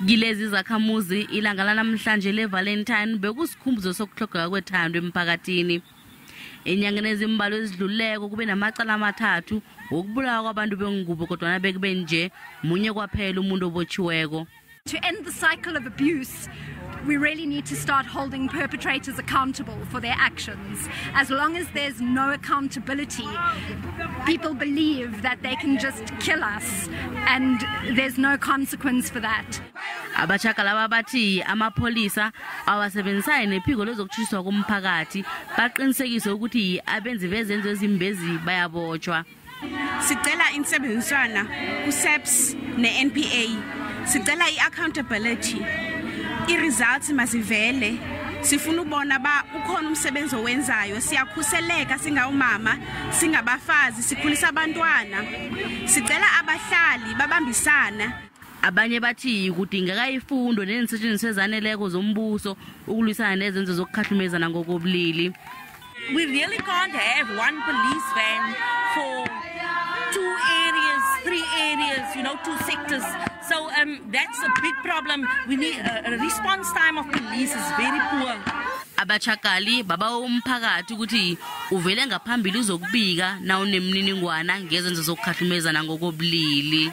Kilezi zakhamuzi, ilanga lanamhlanje le-Valentine bekusikhumbuzo sokuhlogeka kwethando emphakathini. Enyangeni ezimbalwa ezidluleko kube namacala amathathu wokubulawa kwabantu bengubo, kodwana bekube nje munye kwaphela umuntu obotshiweko. To end the cycle of abuse, we really need to start holding perpetrators accountable for their actions. As long as there's no accountability, people believe that they can just kill us and there's no consequence for that. Abatjhaga laba bathi amapholisa awasebenzisane nephiko lezokutshiswa komphakathi, baqinisekise ukuthi abenzi bezenzo ezimbezi bayabotshwa. Sicela insebenziswana ku-SAPS ne-NPA. Sicela i-accountability, i-results mazivele. Sifuna ubona ba ukhona umsebenzi owenzayo. Siyakhuseleka singawumama, singabafazi, sikhulisa abantwana. Sicela abahlali babambisana. Abanye bathi kudingeka ifundo neensetjenziswa ezaneleko zombuso ukulwisana nezenzo zokukhahlumezana ngokobulili. We really can't have one police van for two areas, three areas, two sectors. So that's a big problem. We need a response time of police is very poor. Abatjhagali babawa umphakathi ukuthi uvele ngaphambili uzokubika nawunemininingwana ngezenzo zokukhahlumezana ngokobulili.